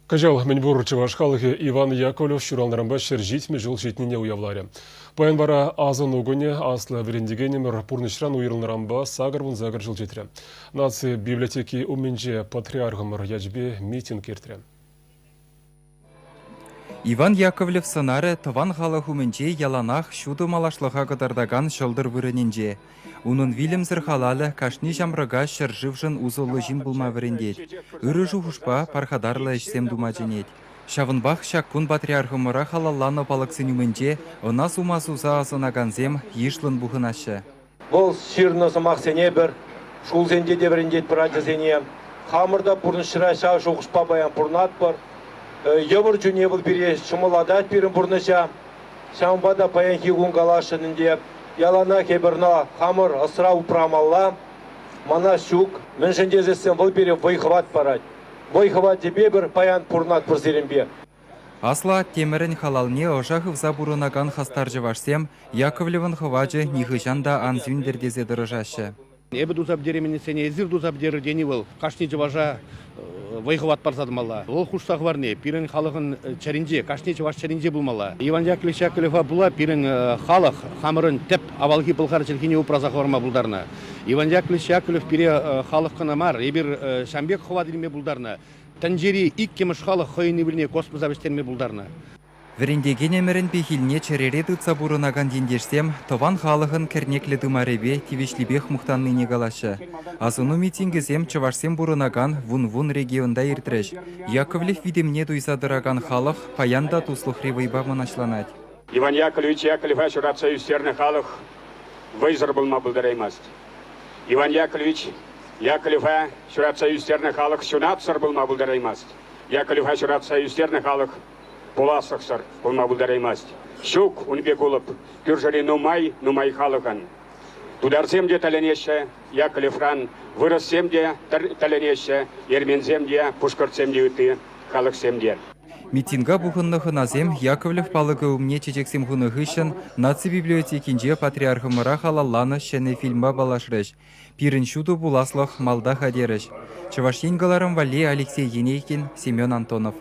Кӑҫал мӗнпур чӑваш халӑхӗ Иван Яковлев ҫуралнӑранпа 170 ҫул ҫитнине уявларӗ. Паян вара асӑну кунӗ аслӑ вӗрентекенӗмӗр пурнӑҫран уйрӑлнӑранпа 88 ҫул ҫитрӗ. Наци библиотеки умӗнче патриархӑмӑр ячӗпе митинг иртрӗ. Иван Яковлев сӑнарӗ тӑван халӑх умӗнче яланах ҫутӑ малашлӑха кӑтартакан ҫӑлтӑр вырӑнӗнче. Унӑн вилӗмсӗр халалӗ кашни ҫамрӑка ҫӗршывшӑн усӑллӑ ҫын пулма вӗрентет, ырӑ шухӑшпа пархатарлӑ ӗҫсем тума чӗнет. Ҫавӑнпах ҫак кун патриархӑмӑра халалланӑ палӑксен умӗнче ӑна сума суса асӑнакансем йышлӑн пухӑнаҫҫӗ. Вӑл ҫырнӑ сӑмахсене пӗр шкулсенче те вӗрентетпӗр ачасене. Хамӑр та пурнӑҫра ҫав шухӑшпа паян пурӑнатпӑр. Йывӑр чуне вӑл пире ҫӑмӑллатать пирӗн пурнӑҫа. Ҫавӑнпа та паянхи кун каласшӑн ӗнтӗ, яланах эпир ӑна хамӑр ӑсра упрамалла. Мана ҫук, мӗншӗн тесессӗн вӑл пире вӑй-хӑват парать. Вӑй-хӑвачӗпе эпир паян пурӑнатпӑр сирӗнпе. Аслӑ аттемӗрӗн халалне ӑша хывса пурӑнакан хастар чӑвашсем Яковлевӑн хӑвачӗ нихӑҫан та ан сӳнтӗр тесе тӑрӑшаҫҫӗ. Эпӗ туса пӗтерейменнисене эсир туса пӗтерӗр тени вӑл кашни чӑваша вӑй-хӑват парса тӑмалла. Вӑл хушса хӑварни пирӗн халӑхӑн чӗринче, кашни чӑваш чӗринче пулмалла. Иван Яковлевич Яковлева пула пирӗн халӑх хамӑрӑн тӗп авалхи пӑлхар чӗлхине упраса хӑварма пултарнӑ. Иван Яковлевич Яковлев пире халӑх кӑна мар, эпир ҫавӑн пек хӑват илме пултарнӑ. Тӗнчери иккӗмӗш халӑх хӑйӗн ывӑлне космоса вӗҫтерме пултарнӑ. Вӗрентекен ӗмӗрӗн пехилне чӗрере тытса пурӑнакан ентешсем тӑван халӑхӑн кӗрнеклӗ тымарӗпе тивӗҫлипех мухтаннине калаҫҫӗ. Асӑну митингӗсем чӑвашсем пурӑнакан вун-вун регионта иртрӗҫ. Яковлев витӗмне туйса тӑракан халӑх паян та туслӑхри вӑйпа мӑнаҫланать. Иван Яковлевич Яковлева ҫуратса ӳстернӗ халӑх вӑйсӑр пулма пултараймасть. Иван Яковлевич Яковлева ҫуратса ӳстернӗ халӑх ҫунатсӑр пулма пултараймасть. Яковлева ҫуратса ӳстернӗ халӑх пуласлӑхсӑр пулма пултараймасть. Ҫук, ун пек улӑп кӳршӗри нумай-нумай халӑхӑн. Тутарсем те тӗлӗнеҫҫӗ Яковлевран, вырӑссем те тӗлӗнеҫҫӗ, эрменсем те, пушкӑртсем те ытти халӑхсем те. Митинга пухӑннӑ хӑнасем Яковлев палӑкӗ умне чечексем хунӑ хыҫҫӑн Наци библиотекинче патриархӑмӑра халалланӑ ҫӗнӗ фильмпа паллашрӗҫ. Пирӗн ҫутӑ пуласлӑх малта-ха терӗҫ. Чӑваш Ен кӑларӑм валли Алексей Енейкин, Семен Антонов.